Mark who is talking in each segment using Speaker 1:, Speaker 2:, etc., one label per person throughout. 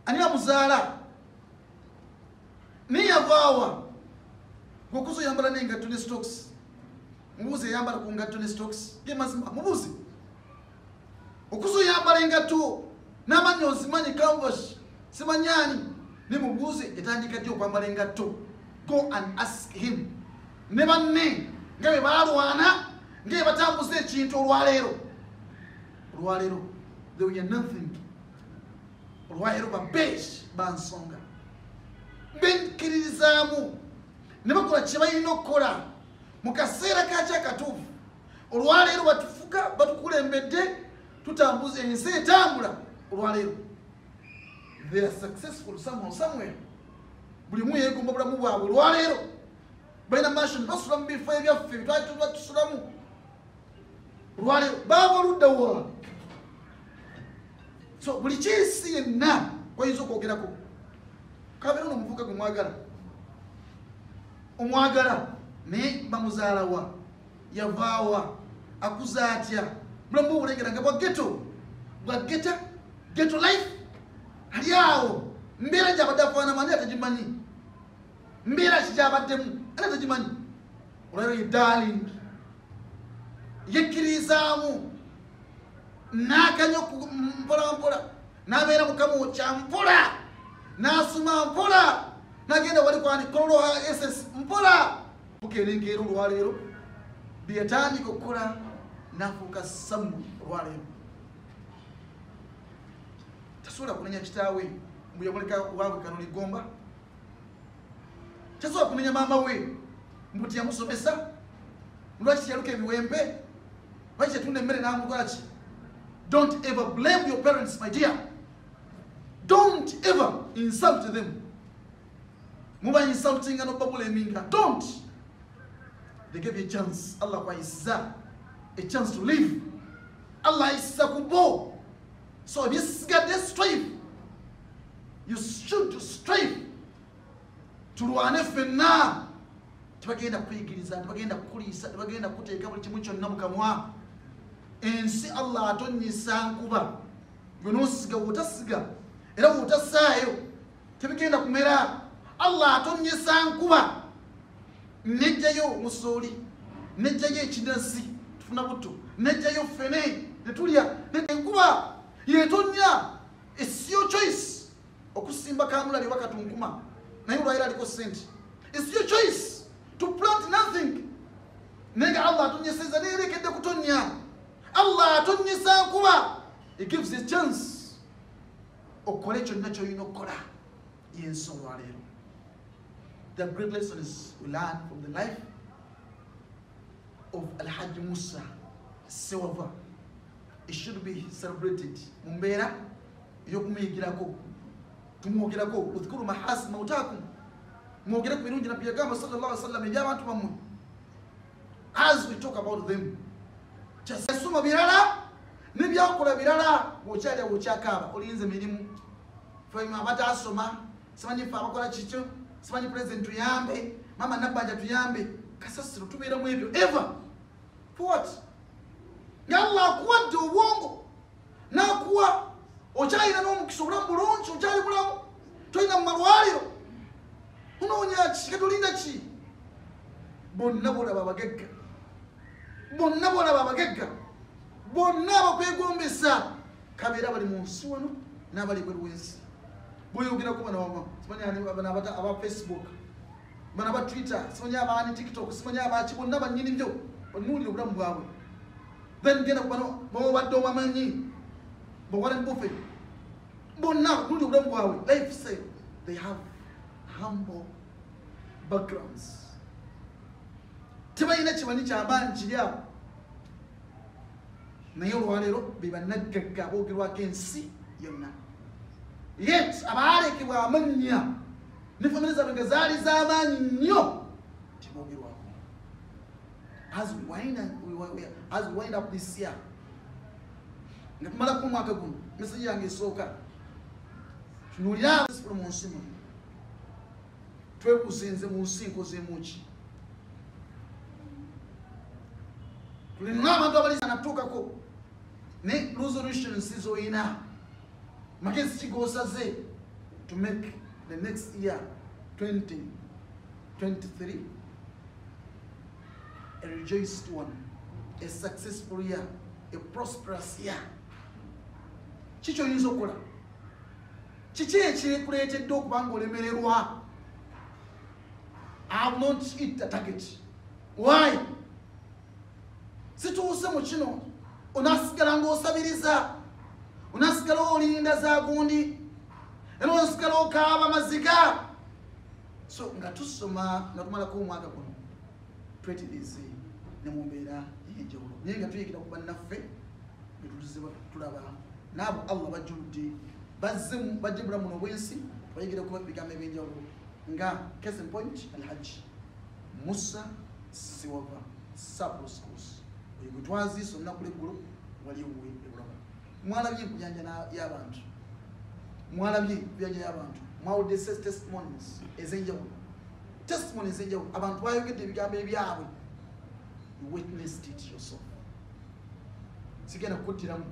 Speaker 1: Ani amuzaala? Naye yavaawa? Gwokuza oyambala n'engatto ne stocks. Mubuuze eyambala ku ngatto ne stocks. Ge mazima, mubuuze. Okuza oyambala engatto n'amannya ozimanyi canvas, simanyi ani. Ne mubuuze etandika ddi okwambala engatto. Go and ask him. Ne banne nga bwe baalwana, nga bwe batambuza ekintu olwaleero. Olwaleero, they were nothing. Olwaleero babeeshi ba nsonga. Bekkiririzaamu ne bakola kye balina okukola mu kaseera kakyo akatuufu. Olwaleero batufuga, batukulembedde, tutambuza ensi etambula. Olwaleero they are successful somehow, somewhere. Buli omu yeegomba bulamu bwabwe. Olwaleero balina mansion, basula mu bifo ebyaffe bitwali tuba tusulamu. Olwaleero baava ludda wa? So buli kinsi yenna kwayinza okwogerako. Kabeera ono omuvubuka gwe mwagala, omwagala naye bamuzaala wa? Yavaawa? Akuza atya? Bulamu bwe obulengera nga bwa ghetto, bwa ghetto, ghetto life. Ali awo mbeera gy'abadde afaananamu ani atagimanyi? Mbeera ki gy'abaddemu ani atagimanyi? Olwaleero ye darling, yekkirizaamu n'akanya mpola mpola, n'abeera mukamwokya mpola, n'asoma mpola, n'agenda wali kwani Kololo SS mpola. Bukeera enkeera olwaleero bye yatandika okukola n'afuuka Samu. Olwaleero tasobola kunenya kitaawe mbu yamuleka waabwe kano ligomba. Tasobola kunenya maama we mbu teyamusomesa, lwaki teyaluka ebiwempe, lwaki yatunda emmere n'amukola ki. Don't ever blame your parents, my dear. Don't ever insult them. Muba insulting and obabulaminga. Don't. They gave you a chance. Allah kwayisiza a chance to live. Allah ayisiza ku bo. So this got this strive. You should strive. Tulwane ffenna. Tebagenda kuyigiriza, tebagenda kukuliisa, tebagenda kuteeka buli kimu kyonna mu kamwa. Ensi Allah atonnyisa nkuba. Gwe n'osiga w'otasiga, era w'otassaayo tebigenda kumera. Allah atonnyesa nkuba. Nejjayo omusooli, nejjayo ekinasi, tufuna butto, nejjayo ffene, ne tulya. Enkuba yetonnya. It's your choice okusimba kamulali oba katunkuma, naye olwaleero aliko ssente. It's your choice to plant nothing. Naye nga Allah atonnyeseza neerekedde kutonnya. Allah atonnyesa nkuba. He gives a chance okole kyonna ky'olina okukola. Y'ensi olwaleero. The great lessons we learn from the life of Alhaji Musa Sewava. It should be celebrated. Mu mbeera ey'okumuyigirako, tumwogerako, udhkuru mahasi mautakum, mwogere ku birungi Nabbi yagamba sallallahu alaihi wasallam eby'abantu bammwe. As we talk about them, kyasoma birala n'ebyakola birala. Bw'okyalya bw'okyakaaba olinze mirimu. Ffe abatasoma simanyi ffe abakola kikyo, simanyi president tuyambe, mama Nabbanja tuyambe. Kasasiro tubeeramu ebyo ever for what? Nga Allah akuwadde obwongo n'akuwa, okyalina n'omukisa, obulamu bulungi, okyali bulamu, tolina mu malwaliro, onoonya ki? Katolinda ki? Bonna bolaba abagagga, bonna bolaba abagagga, bonna abakwegombesa kabeera bali mu nsi wano n'abali ebweru w'ensi. Bweyogerako bano wama simanyi ani, bano aba Facebook, bano aba Twitter, simanyi abaani TikTok, simanyi abaki, bonna bannyini byo, onuulira obulamu bwabwe. Then genda ku bano bobadde obamanyi, ba Warren Buffett, bonna onuulira obulamu bwabwe. Life say they have humble backgrounds. Tebalina kimanyi kyamaanyi kiri awo, naye olwaleero be bannaggagga aboogerwako ensi yonna. Yet abaalekebwa amannya ne famire zaabwe nga zaali z'amaanyi nnyo teboogerwako. As we wind up this year, nga tumalako omwaka guno, message yange esooka, tunuulire abasifulu mu nsi muno, twebuuze nze mu nsi nkozeemu ki? Tulina abantu abaliza natuukako ne resolutions z'olina, magezi ki g'osaze? to make the next year 2023 a rejoiced one, a successful year, a prosperous year? Kiki oyinza okukola? Kiki ekikuleetedde okuba nga olemererwa? I have not hit the target. Why? Situuse mu kino, onasigala ng'osabiriza, onasigala olinda za gundi, era onasigala okaaba maziga. So nga tusoma nga tumalako omwaka guno, twetereeze ne mu mbeera ey'enjawulo, naye nga tuyigira ku bannaffe betutuze tulaba n'abo Allah bajjuludde bazze bajje bulamu buno obw'ensi, bayigira ku bigambo ebyenjawulo nga case in point Alhaji Musa Sewava Sabros Schools. Oyo gwe twaziise olunaku lw'eggulo wali ewuwe e Buloba. Mwalabye enkuyanja y'abantu, mwalabye enkuyanja y'abantu, mwawulidde testimonies ez'enjawulo, testimonies ez'enjawulo, abantu bayogedde ebigambo ebyabwe. You witnessed it yourself. Sigenda kukuddiramu,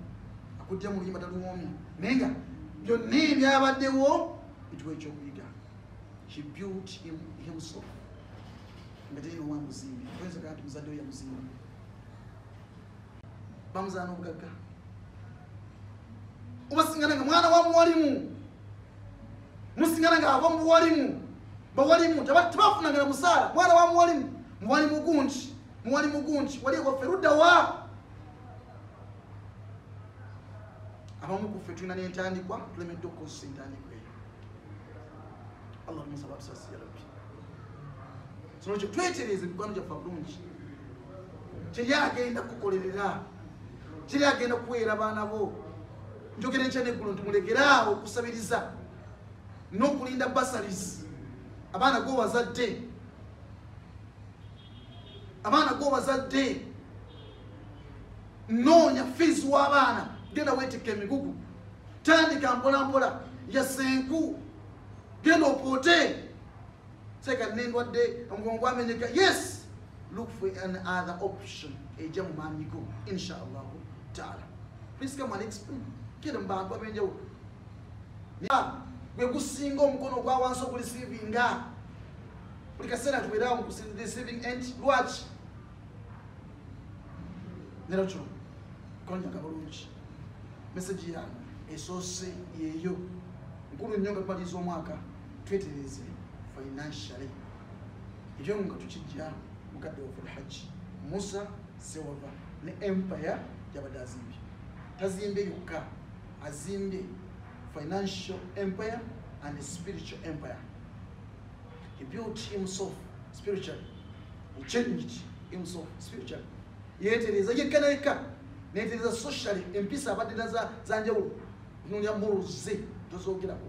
Speaker 1: akuddiramu oluyimba taluwoomya, naye nga byonna ebyabaddewo bituwa ekyokuyiga. He built himself nga terina omwana muzimbi, oyinza okugamba nti muzadde we yamuzimba, bamuzaala n'obugagga, obasingana nga mwana wa muwalimu, musingana nga ava mu buwalimu, bawalimu tebafunanga na musaala, mwana wa muwalimu, muwalimu gungi, muwalimu gungi, wali ewaffe ludda wa? Abamu ku ffe tulina n'entandikwa, tulemedde okukozesa entandikwa eyo. Allah tumusaba atusaasire ya Rabbi. So nolwekyo twetereeze emikwano gyaffe bulungi. Teri agenda kukolerera, teri agenda kuweera baana bo. Njogera enkya n'eggulo nti mulekere awo okusabiriza n'okulinda bursaries. Abaana g'obazadde, abaana g'obazadde, noonya fees w'abaana, genda weetikka emigugu, tandika mpola mpola, yasenku, genda opoote. Seka nendwadde omugongo gwamenyeka. Yes, look for an other option ejja mu maanyi go inshallah taala. Please come and explain. Genda mu bantu ab'enjawulo. Gwe gusinga omukono ogwa wansi ogureceivinga. Buli kaseera tubeerawo mu receiving end. Lwaki? Nera kino konjaga bulungi. Message yange esoose yeeyo nkulu nnyo nga tumaliriza omwaka, twetereeze financially. Ekyo nga tukijja mukadde waffe Alhaji Musa Sewava ne empire gy'abadde azimbye. Tazimbye yokka, azimbye financial empire and a spiritual empire. He built himself spiritually. He changed himself spiritually. Yeetereeza yekka na yekka, neetereeza socially, empisa abadde nazo za njawulo. Otunuulira morals ze tozoogerako,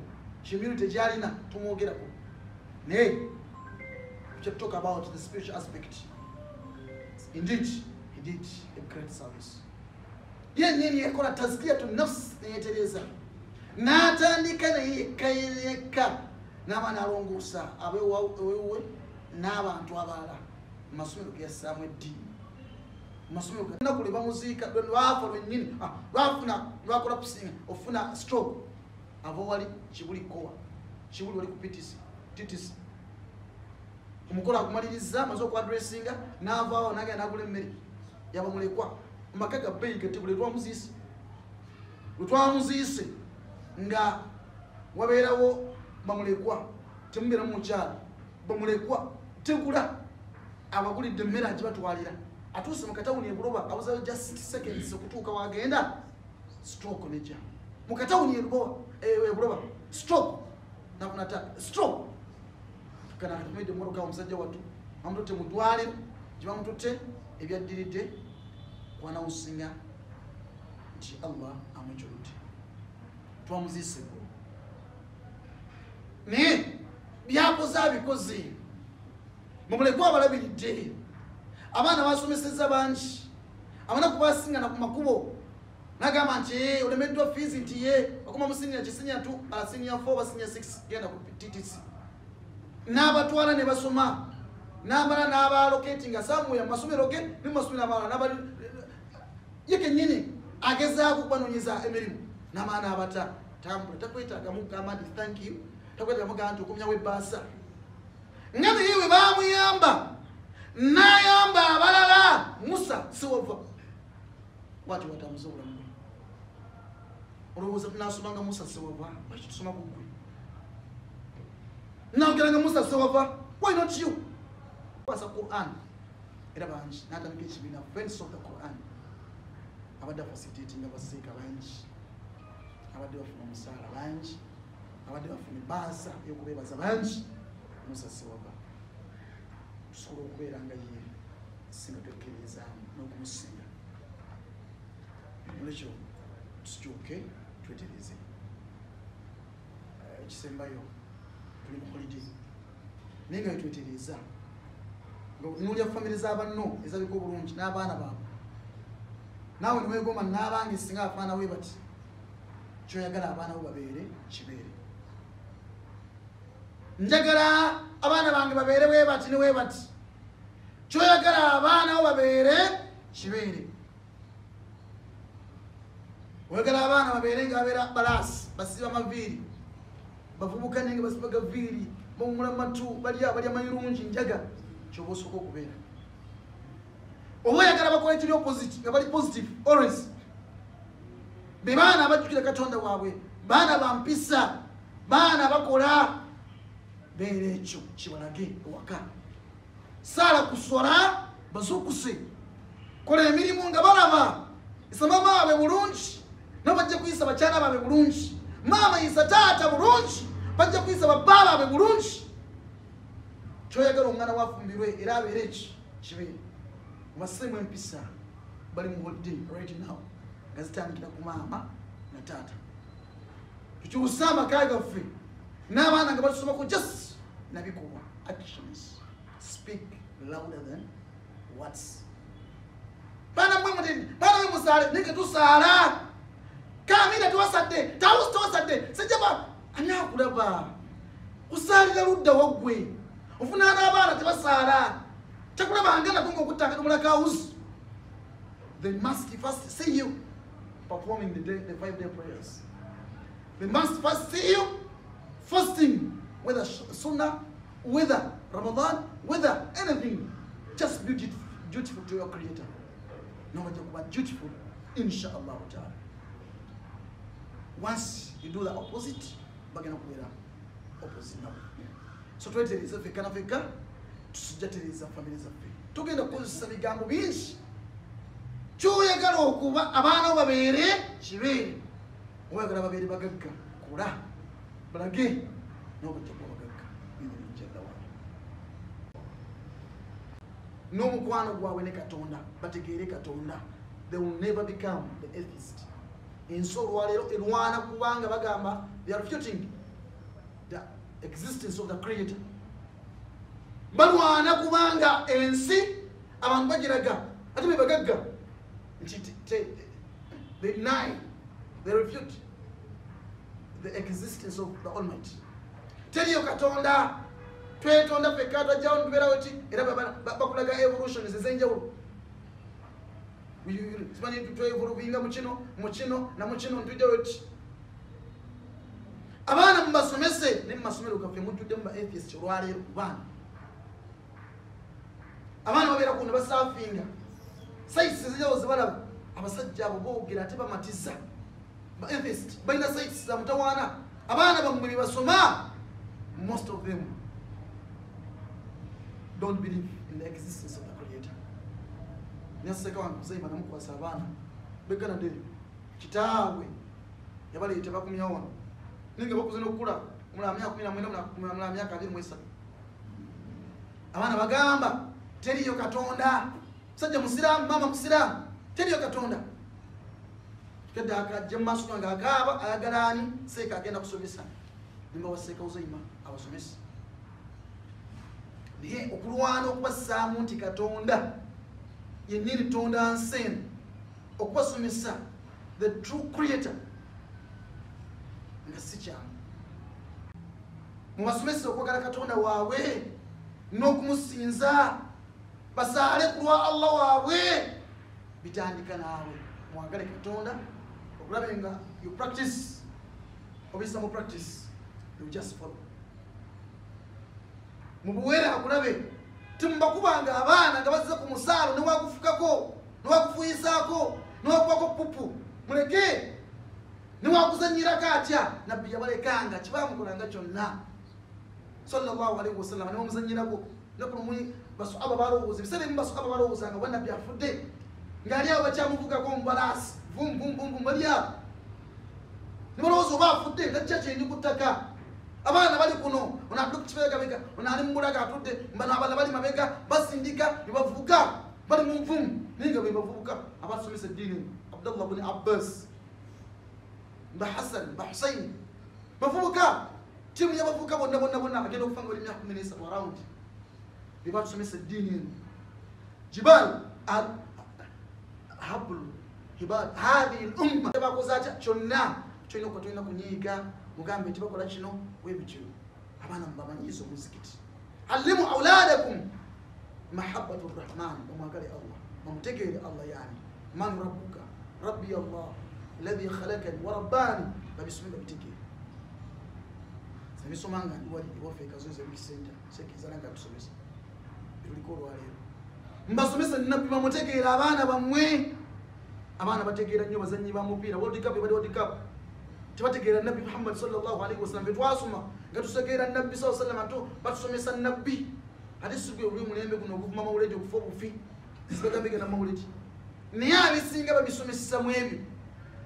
Speaker 1: humility gy'alina tumwogerako. Naye we talk about the spiritual aspect. Indeed, he did a great service. Ye nnyini yakola tazkiyatu nafsi, neyeetereeza n'atandika naye yekka yekka n'aba n'alongoosa ab'ewuwe n'abantu abalala mu masomero ge yassaamu eddiini. Mu masomero ge lunaku lwe bamuziika, lwe lwafa lwennyini, lwafuna, lwakola pusinga, ofuna stroke, ava wali Kibuli Kowa, Kibuli wali ku PTC, TTC. Omukolo agumaliriza, amaze okwadressinga, n'avaawo n'agenda n'agula emmere yabamulekwa. Amaka ga bbeeyi gati buli lwamuziise, lwe twamuziise nga wabeerawo bamulekwa, temubeeramu mukyala, bamulekwa tegula, abagulidde emmere agibatwalira. Atuuse mu katawuni e Buloba, abuzayo just seconds okutuuka wagenda, stroke nejja. Mu katawuni e Buloba, stroke, nafuna attack, stroke. Kana akatumidde emmotoka omusajja wattu, bamututte mu ddwaliro, gye bamututte ebyaddiridde kwanawusinga nti Allah amwejuludde. Twamuziise eggulo. Naye byakoze abikoze, mumulekwa abalabiridde, abaana basomesezza bangi, abanaku basingana ku makubo, n'agamba nti ye olemeddwa fees nti ye okoma mu senior ki, senior 2, senior 4, oba senior 6, genda ku TTC. N'abatwala ne basoma, n'amala n'abaalocatinga somewhere mu masomero ge ne mu masomero amalala, ye kennyini agezaako okubanoonyeza emirimu, n'amala n'abata. Tambula, takwetaaga mugamba nti thank you, Takwetera mugamba nti okomyawo ebbaasa. Nga naye bwe baamuyamba n'ayamba abalala. Musa Ssewava bw'atyo bw'atambuza obulamu bwe. Olowooza tunaasomanga Musa Ssewava? Lwaki tusoma ku ggwe? Naogeranga Musa Ssewava, why not you? Kwasa Quran era bangi n'atandika ekibiina Friends of the Quran. Abadde afacilitatinga baseeka bangi, abadde bafuna omusaala bangi, abadde bafuna ebbaasa ey'okubeebaza bangi. Musa Ssewava tusobola okubeera nga ye singa twekkirizaamu n'okumusinga. Nolwekyo tukyuke twetereze. Ekisembayo tuli mu holiday, naye nga twetereza nga otunuulira famire z'abanno ezabika obulungi n'abaana baabwe, naawe niweegomba n'abange singa afaana we bati. Kyoyagala abaana bo babeere kibeere. Njagala abaana bange babeere bwe bati ne bwe bati. Kyoyagala abaana bo babeere kibeere. Oyagala abaana babeere nga babeera balaasi, basiba maviiri, bavubuka naye nga basiba gaviiri, bawumula matu, balya balya mayirungi njaga, kyoba osooka okubeera. Oba oyagala bakola ekiri opposite, nga bali positive always, be baana abajjukira Katonda waabwe, baana bampisa, baana bakola. Beera ekyo kibalage ewaka. Saala kusola bazuukuse, kola emirimu nga balaba. Isa maama waabwe bulungi, nabo bajja kuyisa bakyala baabwe bulungi. Maama yisa taata bulungi, bajja kuyisa babba baabwe bulungi. Kyoyagala omwana wafumbirwe era abeere eki kibeere. Mubaseemu empisa. Bali mu holiday right now, nga zitandikira ku maama na taata. Tukyuse amaka gaffe n'abaana nga batusomako just nabikolwa. Actions speak louder than words. Baana mmwe mutini, baana mwe musaale, naye tusaala kamina tewasadde, tawusi tewasadde, sejjaba ani akulaba kusaalira ludda waggwe ofuna n'abaana tebasaala takulabanga nako ng'okutta akadomola ka wuzi. They must first see you performing the 5-day prayers. They must first see you fasting, whether Sunnah, whether Ramadan, whether anything. Just be dutiful to your Creator. No matter what, dutiful, inshallah ta'ala. Once you do the opposite, bagenda kubeera opposite nabo. So twetereza ffekka na ffekka, tusijja famire zaffe. Tugenda kukozesa bigambo bingi. Kyoyagala okuba abaana bo babeere kibeere. Oyagala babeere bagagga, kola balage nabo bajja kuba bagagga. Jalla waala. N'omukwano gwabwe ne Katonda, bategeere Katonda. They will never become the atheist. Ensi olwaleero erwana kubanga bagamba they are refuting the existence of the Creator. Balwana kubanga ensi abantu bagiraga ate be bagagga nti they deny, they refute the existence of the Almighty. Teriyo Katonda, twetonda ffekka, twajjawo ntubeerawo ki, era bakulaga evolutions ez'enjawulo. Simanyi twevoluvinga mu kino, mu kino na mu kino, ntujjawo ki. Abaana mubasomese, ne mu masomero gaffe mujjuddemu ba atheist olwaleero. Ku baana, abaana babeera kuno basaafinga sites ez'enjawulo zebalaba. Abasajja abo boogera ate bamatiza. Ba atheist balina sites za mutawaana. Abaana bammwe bye basoma, most of them don't believe in the existence of the Creator. Naseka wange Muzaima namukwasa abaana beganadde kitaabwe yabaleeta bakumyawo wano, naye nga bakuze n'okukula, omulala myaka 19, omulala myaka 23. Abaana bagamba teriyo Katonda. Musajja musiraamu, maama musiraamu, teriyo Katonda. Kedde akajja mu maaso gange akaaba, ayagala ani seeka agenda kusomesa. Nimbawa Seeka Uzaima abasomesa, naye okulwana okubassaamu nti Katonda yennyini tonda nsi eno, okubasomesa the true Creator nga si kyangu. Mubasomese okwagala Katonda waabwe n'okumusinza, basaale ku lwa Allah waabwe. Bitandika naawe. Mwagale Katonda, okulabe nga you practice, obiyisa mu practice. They will just follow. Mubuwere akulabe timbakubanga abaana nga bazze ku musaalo newakufukako newakufuyisaako newakubako pupu muleke newakuzanyirako atya. Nabbi yabalekanga kibamukolanga kyonna sallallahu alaihi wasallam newamuzanyirako nakulumui basahaba balowooza ebiseera ebimu basahaba balowoozanga oba nabbi afudde ng'ali awo bakyamuvugako mubalaasi vum vum vum vum bali awo nibalowooza oba afudde najja kyendi ku ttaka. Abaana bali kuno ono atudde ku kibegabega ono ali mubulaga atudde bano abalala bali mabega basindika ne bavuga bali mu nvumu naye nga be bavubuka abasomesa eddiini. Abdullah buni Abbas ba Hassan ba Hussein bavubuka tiimu y'abavubuka bonna bonna bonna agenda okufa nga bali myaka 13 around be batusomesa eddiini eno. Jibal hablu hibal hadhihi al-umma bakoze atya kyonna kyolina okuba tolina kunyiiga mugambe nti bakola kino webityo. Abaana mubamanyiize omuzikiti. Allimu auladakum mahabbatu rrahman, bamwagale Allah bamutegeere Allah. Yani man rabbuka rabbi Allah alladhi khalakani wa rabbani, babisome babitegeere. Sebisoma nga ndi wali ewaffe ekazozi ebikisenta sekkiriza nga tusomesa etuliko olwaleero. Mbasomese nabbi bamutegeere abaana bammwe. Abaana bategeera nnyo bazannyi ba mupiira World Cup ebadde World Cup tebategeera nabbi Muhammad sallallahu alaihi wasallam. Betwasoma nga tusegeera nabbi sallallahu alaihi wasallam batusomesa nabbi. Ate si gwe oli omulembe guno oguvuma mawuledi okufa obufi sibagambege na mawuledi naye abisinga babisomesa mu ebyo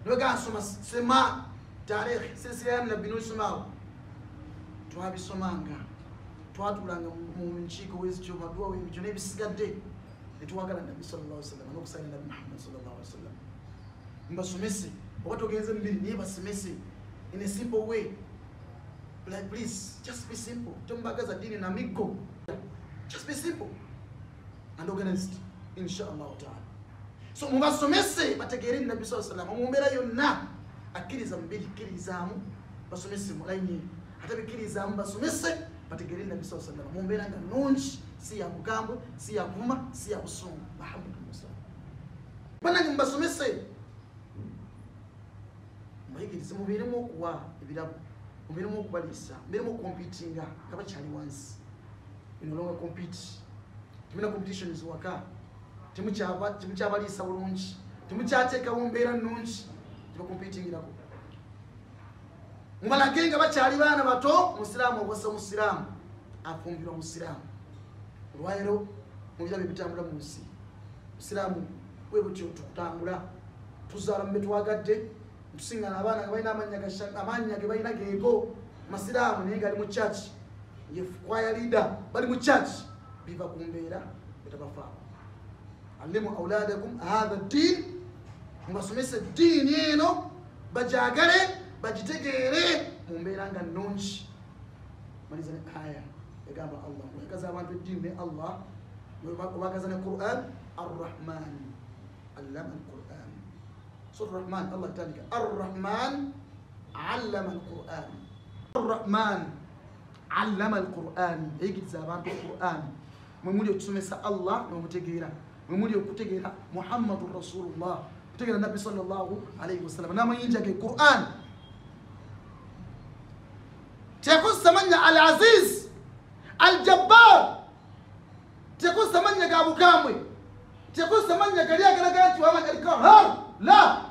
Speaker 1: nebagamba soma tarehe silsila ya nabbi n'osomaawo. Twabisomanga twatulanga mu nkiiko wezityo maduwa webityo n'ebisigadde netwagala nabbi sallallahu alaihi wasallam n'okusaana nabbi Muhammad sallallahu alaihi wasallam. Mbasomese oba togenze mubiri naye basomese in a simple way. Like please just be simple. Tombagaza ddiini na miggo. Just be simple and organized inshallah taala. So mubasomese bategeere nabbi sallallahu alaihi wasallam mu mbeera yonna. Akkiriza mubiri kkirizaamu basomese mu layini ate bikkirizaamu basomese bategeere nabbi sallallahu alaihi wasallam mu mbeera nga nnungi, si ya bugambo, si ya kuvuma, si ya busungu. Muhammadu Mustafa. Bannange mubasomese mubayigirize, mubeeremu okuwa ebirabo, mubeeremu okubaliisa, mubeeremu okompitinga nga bakyali wansi. You no longer compete. Temulina competitions waka, temukyabaliisa bulungi, temukyateekawo mbeera nnungi tebakompitingirako. Mubalage nga bakyali baana bato. Musiraamu awasa musiraamu, afumbirwa musiraamu. Olwaleero mu birabo ebitambula mu nsi, musiraamu bwe butyo tukutambula tuzaala mu betwagadde tusiŋŋana abaana nga balina amannya ge balina geego masiraamu naye ngali mu church ye choir leader bali mu church biva ku mbeera betabafaako. Allimu auladakum hadha ddin, mubasomese eddiini eno bagyagale bagitegeere mu mbeera nga nnungi. Maliza ne aya egamba Allah oyagaza abantu eddiini ne Allah obagaza ne Quran. Arrahman allama alquran. Sura Rahman Allah tandika Arrahman allama alquran. Arrahman allama alquran, eyigiriza abantu Quran. Mwe muli okusomesa Allah nemutegeera, mwe muli okutegeera Muhammadun Rasulullah, okutegeera nabbi sallallahu alaihi wasallam n'amayinja ge Quran. Tekozesa mannya Al-Aziz Al-Jabbar, tekozesa mannya ga bukambwe, tekozesa mannya gali agalaga nti wamanya Al-Qahhar. La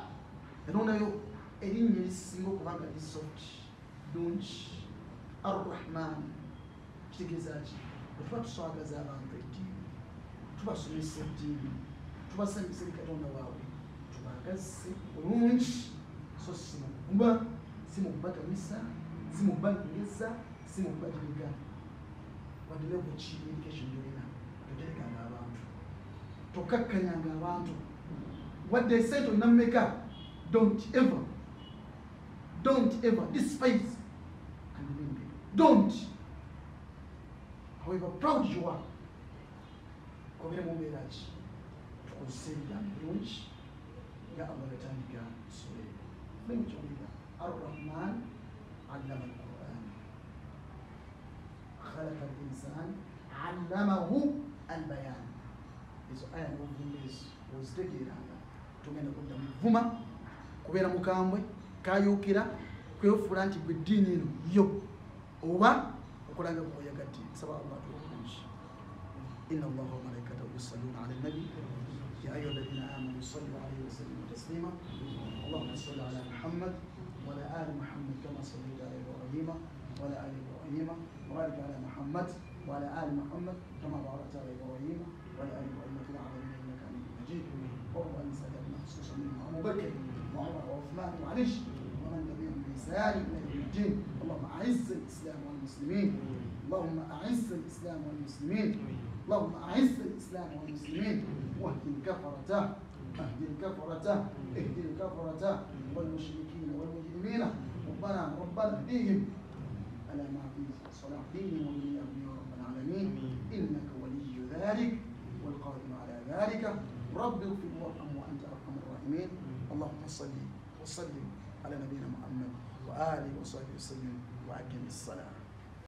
Speaker 1: enonayo erinnya erisinga okuba nga li soft ddungi Arrahman. Kitegeeza ki? Bwe tuba tuswagaza abantu eddiini, tubasomesa eddiini, tubasanyusa eri Katonda waabwe, tubaagazise bulungi, so si mu kuba, si mu kubatamisa, si mu kubanyegeza, si mu kubajiriga. Wadde level ki education gy'olina, toterekanga abantu, tokakkanyanga abantu. Wadde esente olina mmeka, don't ever despise and demean people. Don't. However proud you are, kobere mu mbeera ki tukozese ebigambo birungi nga Allah yatandika sura eno. Mukyowulira Arrahman allama alquran khalaqa al-insan allamahu albayan. Ezo aya n'obuvumba ezo ozitegeeranga togenda kudda mu vuma kubeera mukambwe kayuukira kwefuula nti gwe eddiini eno yo. Oba okolanga bw'oyagadde. Nsaba Allah atuwe obulungi. Inna Allaha wa malaikatahu yusalluna ala nabi ya ayyuha alladhina amanu sallu alayhi wa sallimu taslima. Allahumma salli ala Muhammad wa ala ali Muhammad kama sallaita ala Ibrahima wa ala ali Ibrahima wa barik ala Muhammad wa ala ali Muhammad kama barakta ala Ibrahima wa ala ali Ibrahima fil alamin innaka hamidun majid. وارض عن ساداتنا خصوصا منهم ابو بكر وعمر وعثمان وعلي ومن تبعهم بإحسان الى يوم الدين. اللهم اعز الاسلام والمسلمين. اللهم اعز الاسلام والمسلمين. اللهم اعز الاسلام والمسلمين. واهد الكفرة، اهد الكفرة، اهد الكفرة والمشركين والمجرمين. ربنا ربنا اهديهم على ما في صلاح دينهم ودنياهم يا رب العالمين، انك ولي ذلك والقادر على ذلك. رب اغفر وارحم وانت ارحم الراحمين. اللهم صل وسلم على نبينا محمد وآله وصحبه وسلم وأقم الصلاة.